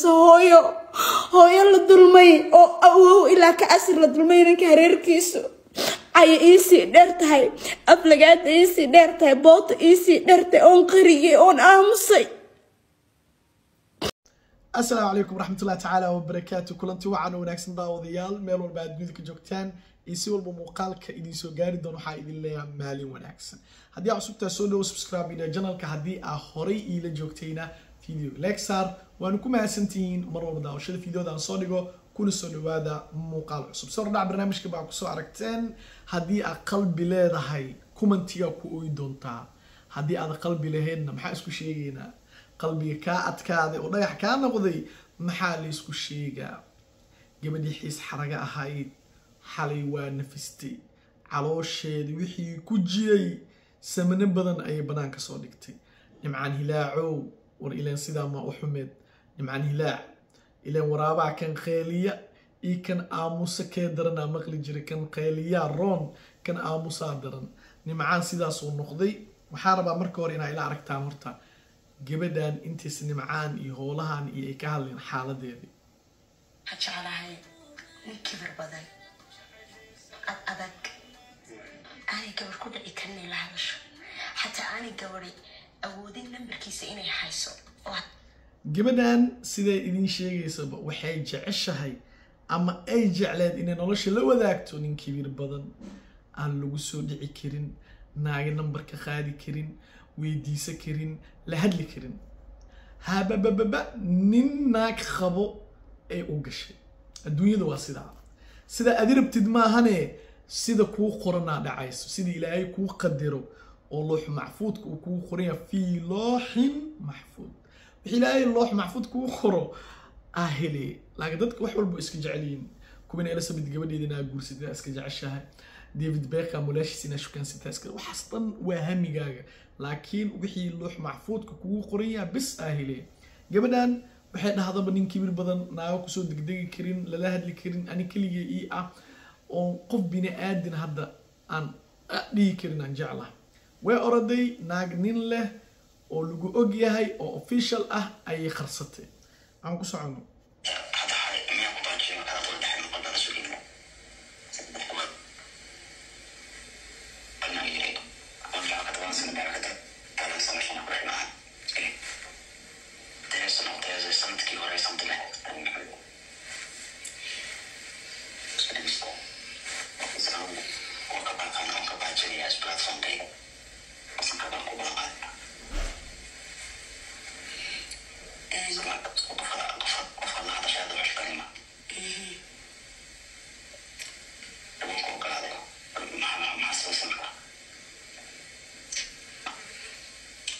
Hooyo, hooyo la dulmay oo awow ilaa ka casir la dulmay, ninka hareerkiisu caya iisii dheer tahay, aflagaada iisii dheer tahay, boota iisii dheer tahay, oon qariyay oon aamusay. Asalaamu calaykum waraxmatullahi tacaala wabarakaatu. Kulanti wacan oo wanaagsan daawadayaal, meel walba aad dunida ka joogtaan iyo si walba muuqaalka idiin soo gaari doono, waxaa idin leeyahay maalin wanaagsan. Haddii aa cusubtaa, soo dhowo, subscribe ida channelka. Haddii aa horay iila joogtayna, video lexar waanu ku mahadsantihiin mar walba daawashada videoda aan soo dhigo, kuna soo dhawaada muuqaal cusub. Soo dhac barnaamijka baa kusoo aragteen. Haddii aad qalbi leedahay, kumantigaa ku ooyi doontaa. Haddii aad qalbi lahaydna, maxaa isku sheegaynaa? Qalbiga kaa adkaaday oo dhagax kaa noqday, maxaa laysku sheegaa? Gabadhii Xiis Xaraga ahayd xalay waa nafistay, caloosheeda wixii ku jiray samano badan ayay banaanka soo dhigtay. Nimcaan Hilaacow, war ileen sidaa ma u xumeed? Nimcaan Hilaac ileen waraabaa kan qeeliya iyo kan aamusa kee daranaa maqli jiray? Kan qeeliyaa roon, kan aamusaa daran. Nimcaan sidaasuu noqday. Waxaa rabaa marka hore inaa ila aragtaan horta gabadhan intays Nimcaan iyo howlahan iyo ay ka hadleen xaaladeedii. Waxaan jeclahay nin kibir badan, ad adag, aanay gabar ku dhici karin inay la hadasho, xataa aanay gabari awoodin nambarkiisa inay hayso oo Gabadhan siday idin sheegaysaba, waxay jeceshahay ama ay jecleed inay nolosha la wadaagto nin kibir badan, aan lagu soo dhici karin, naaga nambarka qaadi karin, weydiisa karin, la hadli karin. Hababababa nin naag qabo ay u gashay. Adduunyada waa sidaa, sida adi rabtid maahane, sida kuu qoranaa dhacayso, sida Ilaahay kuu qadaro oo loox maxfuudka uu kugu qoran yahay, fii looxin maxfuud. Wixii Ilaahay loox maxfuud kugu qoro aa hele. Laakiin dadka wax walba iska jecel yihiin. Kuwin Elizabeth gabadheeda inaa guursatid iska jeceshahay, David Beckham walaashiis inaa shukaansataa iska, waxaas dhan waa hamigaaga, laakiin wixii loox maxfuudka kugu qoran yahay bis aa hele. Gabadhan waxay dhahdaba nin kibir badan, naago kusoo degdegi karin, lala hadli karin, ani keligay ii ah, oon qof bini aadin hadda aan dhihi karin aan jeclahay. Way oroday, naag nin leh oo lagu og yahay oo official ah ayay qarsatay. Aan ku socono.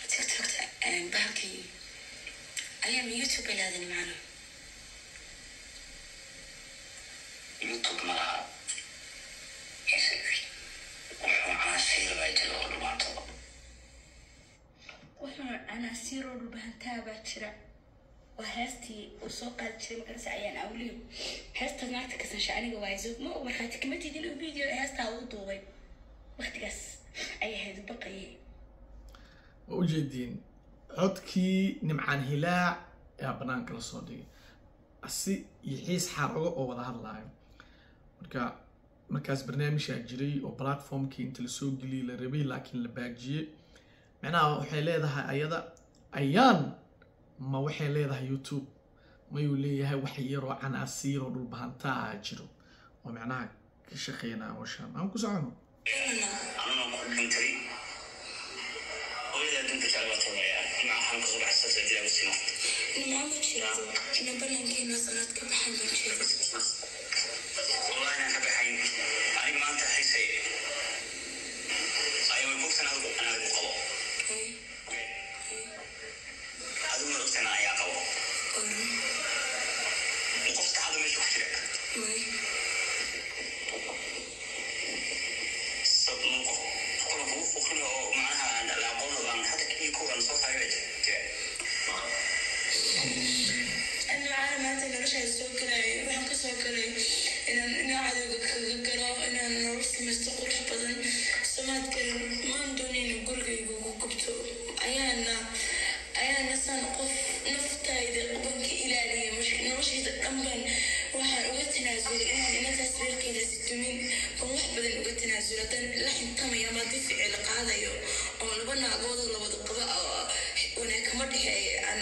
TikTokta bahalkii ayaan YouTube ilaadin macna. YouTube malaha, wuxuu canaasiir baa jira oo dhumaato. Wuxuu canaasiiroo dhulbahantaa baa jira. Waa heestii uu soo qaadi jiray makarasa ayaan awliyo. Heestaas naagta kasansha aniga waayso ma og, markhaati kama tidin inuu video heestaa uu duubay. Waqtigaas ayay ahayd baqayay. Waa ujeediin codkii Nimcaan Hilaac ayaa banaanka lasoo dhigay, asi iyo Xiis Xarago oo wada hadlaayo. Marka markaas barnaamijaa jiray oo platformkii inta lasoo geliyay la rabay, laakiin la baajiyey. Macnaha waxay leedahay ayada ayaan ma waxay leedahay YouTube mayuu leeyahay, wax yaroo canaasiir oo dhulbahantaa ah jiro oo macnaha ka shaqeynaya hawshaan. Aan ku socono. Anuna ku dhintay hooyada adduunka jecel baa tagaya. Dhinaca waxaan kasoo baxay sabta dilaa usimo. Nimco ma jirto ina balankeena sanad ka baxan ma jeedo. Wallahi inaan ka baxayn aniga maanta xiisay ayaa way bogsan. Adigu anigu qabo, adiguna ogtana ayaa qabo qof saxada meesha ku jira. Qof kale kugu fuqrin oo macnaha aan la aqoon oo aan hadda iyo kuwan soo saaray baa jira. Nimcana maanta noloshaa soo galay, waxaan kasoo galay inaan cadowga kaga galo, inaan nolol samaysto qurux badan. Samaad garan maan doonayna gurigayga ugu gubto, ayaana saan qof naftayda ubanka ilaaliyay. Tanaasulay inaan inantaas reerkeedaasi dumin oo wax badan uga tanaasulo, haddaan la xintamayo ama haddii ficil qaadayo oo laba naagood oo labada qaba oo wanaag kama dhexeeya aan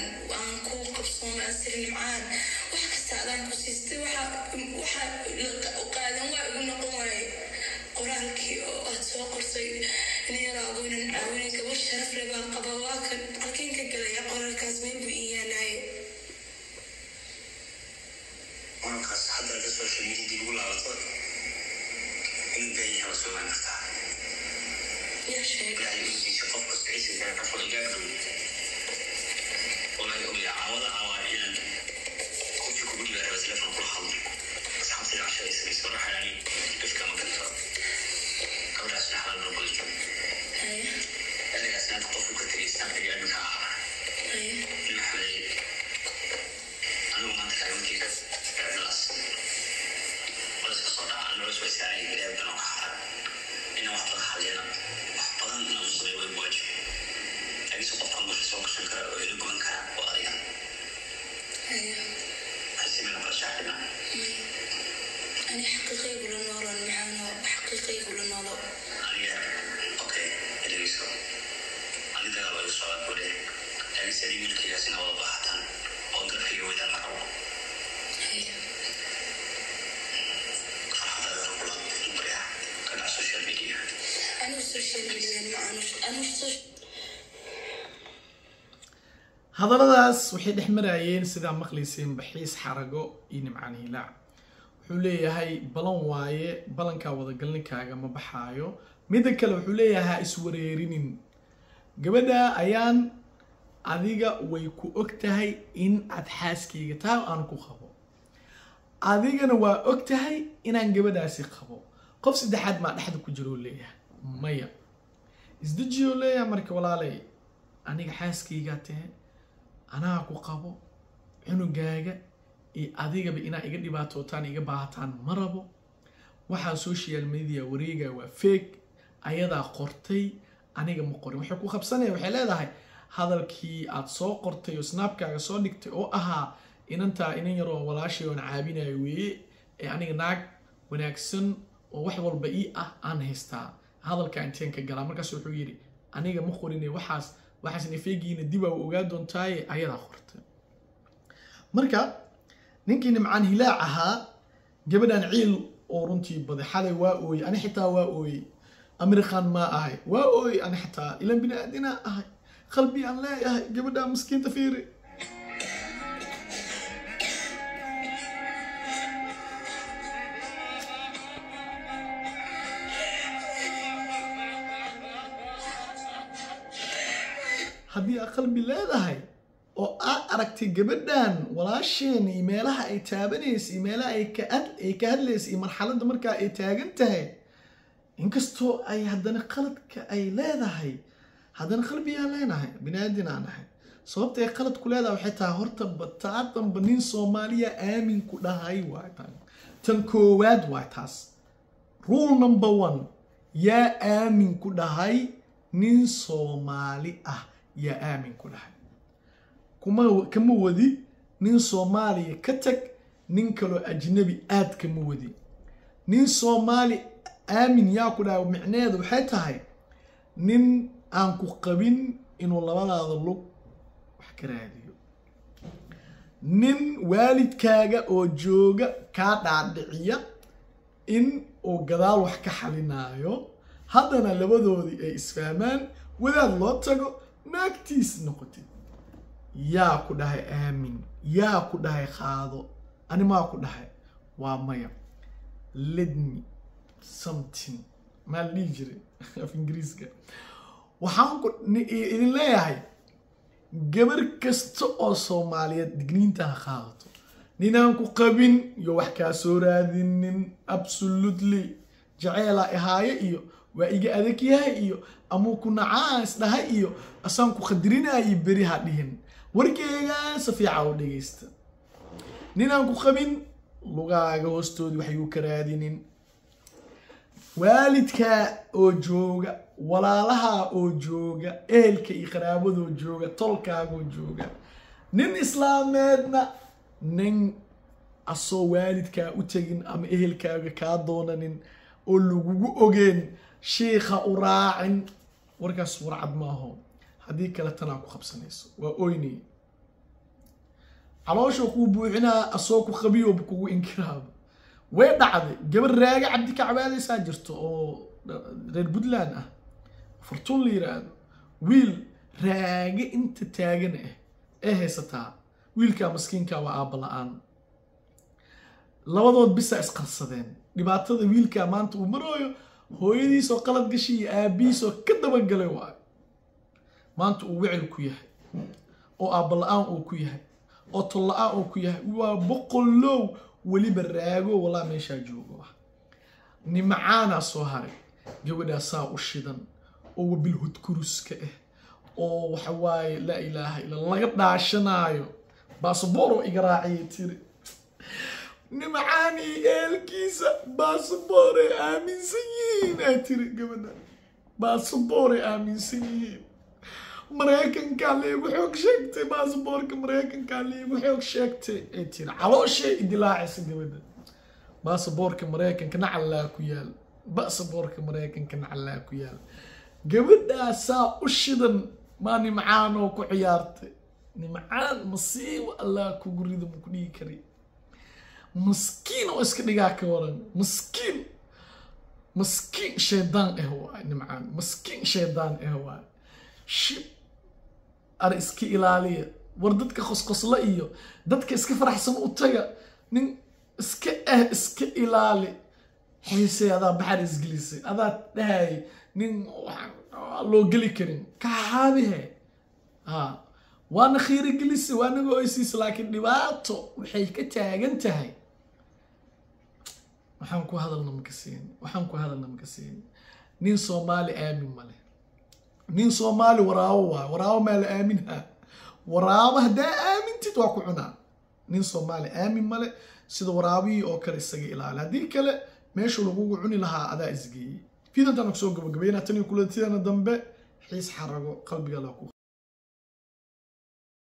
ku qabsooma, aan siri Nimcaan wax kasta adaan ku siistay. Waxa qaadan waa igu noqon waaye qoraalkii oo aad soo qortay nin yaraagoynan caawinay, gabar sharaf leh baan qaba. Waa kan halkeen ka galaya qoraalkaas, meel buu ii yaalaye. Qoraalkaas hadda hadda social media dib ugu laabato inuu been yahay waa soo ogaan kartaa. Yaa sheegay? Ilaahay intiisa qof kasta ciise kale qof walba gaar dhow walaahi ogya caawada caawaa inaan qofkii kugu dhiibaa raba telefon kula hadlo, asxaabtayda cashada ay samayso waxaa yani dhifka ma gali karo, gabadhaasna xalaal loo guda joogo. Haya. Ereygaasna hadda qofku ka tegay snapkiga adminka ahaa. Haya. In maxamed anigu maanta kaalintii ka ficlaas wala iska soo dhaca nolos way saaray, ilaahay badan oo ka xaran inaan wax badan xaliyana, wax badan inaan u sameeyo way waajib, laakiinse qofkaan dusha soo gashan kara oo ila guban kara oo adiga. Haya. Waxay sameyn kala shaaxina. May, ani xaqiiqaygu la noolo macaano, xaqiiqaygu la noolo. Aniga okay, dhegeyso, ani dagaal waa igu socdaa kule, laakiinse adiga wiilkaygaas inaa wada baahataan oo garabkayga weydaan ma rabo. Haya. Farxadaada kula baryaa ka dhac social media. Anigu social media macaano, anigu social Hadalladaas waxay dhex marayeen sidaa maqlayseen Baxiis Xarago iyo Nimcaan Hilaac. Wuxuu leeyahay balan waaye, balankaa wadagalninkaaga ma baxaayo. Midda kale wuxuu leeyahay ha iswareerinin, gabadha ayaan adiga way ku og tahay in aad xaaskayga tahay oo aan ku qabo, adigana waa og tahay inaan gabadhaasi qabo, qof saddexaad maa dhexda ku jiroo leeyahay? Maya. Isdejiyoo leeyahay. Marka walaalay, aniga xaaskaygaa tahe, anaa ku qabo, cunugaaga iyo adigaba inaa iga dhibaatootaan iga baahataan ma rabo. Waxaa social media wareega waa fake, ayadaa qortay, aniga ma qorin. Waxay ku qabsanaya, waxay leedahay hadalkii aad soo qortay oo snapkaaga soo dhigtay oo ahaa inantaa inan yaroo walaashay oon caabinayo weeye ee aniga naag wanaagsan oo wax walba ii ah aan haystaa, hadalkaa inteen ka galaa? Markaas wuxuu yidhi aniga ma qorine, waxaasna feegiina dib aa ogaa doontaaye, ayadaa qortay. Marka ninkii Nimcaan Hilaac ahaa gabadhan ciil oo runtii baday xalay waa ooyey, ani xitaa waa ooyey, Amerikan maa ahay, waa ooyey ani xitaa, ilan bini aadinaa ahay, qalbi aan leeyahay. Gabadha miskiinta fiiri. Haddii aad qalbi leedahay oo aad aragtay gabadhan walaasheen iyo meelaha ay taabanaysa iyo meelaha ay ka hadlaysa iyo marxaladda markaa ay taagan tahay, inkastoo ay haddana qaladka ay leedahay, haddana qalbigaan leenahay, biniaadin aan nahay. Sababta ay qalad ku leedahay waxay tahay horta bataatanba nin Soomaaliya aamin ku dhahay waay tan koowaad, waay taas rule number one. Yaa aamin ku dhahay nin Soomaali ah? Yaa aamin ku dhahay? Kuma kama wadi nin Soomaaliya ka tag, nin kaloo ajnabi aad kama wadi. Nin Soomaali aamin yaa ku dhahay? Micneheedu waxay tahay nin aan ku qabin inuu labadaada lug wax ka raadiyo, nin waalidkaaga oo jooga kaa dhaadhiciya in uu gadaal wax ka xalinaayo, haddana labadoodii ay isfahmaan, wadaad loo tago, naagtiis noqotid. Yaa ku dhahay aamin? Yaa ku dhahay qaado? Ani maa ku dhahay? Waa maya. Let me something maa la dhihi jiray af Ingiriiska. Waxaan ku idin leeyahay gabar kasta oo Soomaaliyeed digniinta ha qaadato: ninaan ku qabin iyo wax kaa soo raadinin, absolutely, jaceelaa ihaaye iyo waa iga adag yahay iyo amuu ku nacaa isdhahay iyo asaan ku qadarinaayo beri ha dhihin. Warkeygaa si fiica u dhegeysta: ninaan ku qabin lugaaga hoostoodii waxyuu ka raadinin, waalidkaa oo jooga, walaalaha oo jooga, ehelka iyo qaraabadoo jooga, tolkaagoo jooga, nin islaameedna nin Asoo waalidkaa u tegin ama ehelkaaga kaa doonanin oo lagugu ogeen, shiikha u raacin. Warkaas warcad maaho. Haddii kale tanaa ku qabsanayso, waa oynay, caloosha kuu buuxinaa, asoo ku qabiyo kugu inkiraaba. Way dhacday, gabar Raaga Cabdi ka cabaadaysaa jirto oo reer Puntland ah, Fartuun la yiraahdo. Wiil Raage inta taagan ah ee haysataa. Wiilkaa maskiinka waa aabba la-aan, labadood bisa isqarsadeen. Dhibaatada wiilkaa maanta uu marooyo, hooyadiisoo qalad gashay iyo aabbihiisoo ka dabagalay waayo. Maanta uu wecel ku yahay oo aabba la-aan uu ku yahay oo tol la-aan uu ku yahay, waa boqolow. Weliba Raago walaa meeshaa joogo ah. Nimacaanaa soo haray, gabadhaasaa u shidan oo wabil hudkuruska ah oo waxa waaye, laa ilaaha illa, laga dhaashanaayo. Baasaboro iga raaciyay tiri. Nimcaan iyo eelkiisa baasabooray aaminsan yihiin ay tiri gabadha, baasabooray aaminsan yihiin. Maraykankaa liigu xoog sheegtay, baasaboorka Maraykankaa liigu xoog sheegtay ay tiri. Calooshay idilaacaysa gabadha. Baasaboorka Maraykanka nacallaa ku yaal, baasaboorka Maraykanka nacallaa ku yaal. Gabadhaasaa u shidan maa Nimcaanoo ku ciyaartay. Nimcaan masiibo Allah kugu rido, ma ku dhigi kari. Maskiin oo iska dhigaa ka waran, maskiin, maskiin shaydaan ah waay Nimcaan, maskiin shaydaan ah waay. Shib ar, iska ilaaliya. War dadka qosqosla iyo dadka iska faraxsan u taga, nin iska ah iska ilaali. Xiisay adaa baxar isgelisay, adaa dhahay nin waxaan loo geli karin ka xaabihe ha. Waana khiira gelisay, waa naga oysiisa, laakiin dhibaato waxay ka taagan tahay. Waxaan ku hadalna maka siin, waxaan ku hadalna maka siin. Nin Soomaali aamin male, nin Soomaali waraabo waay. Waraabo maa la aaminha? Waraabo haddaa aamintid waa ku cunaa. Nin Soomaali aamin male, sida waraabihii oo kale isaga ilaali. Haddii kale meesha lagugu cuni lahaa adaa isgeeyey. Fiidantaan kusoo gabagabeynaa. Tan iyo kulantideena dambe, xiis xarago qalbiga la ku.